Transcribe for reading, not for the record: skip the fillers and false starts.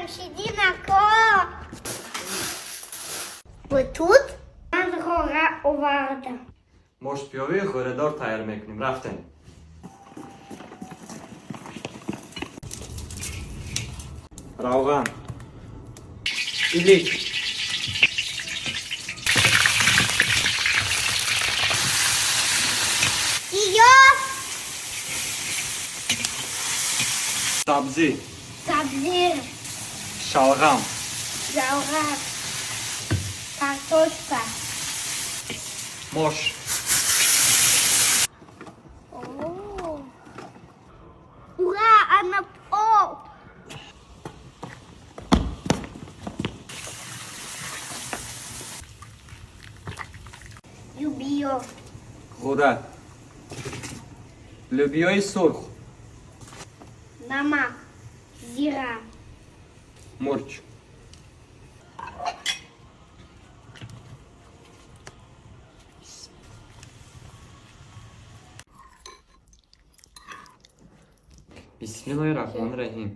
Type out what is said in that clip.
Ҷамшидин ако. Вы тут? Ман ғора овардам. Мошпиёвии ғӯрадор тайёр мекунем. Рафтем. Равған, илик, Пиёз. Сабзӣ. Сабзӣ. Шалғам. Ҷавғар. Картошка. Мош. О. Ура, ана об. Лӯбиё. Ғӯра, лӯбиёи сурх. Намак. Зира. Мурч. Бисмиллоҳи раҳмони раҳим.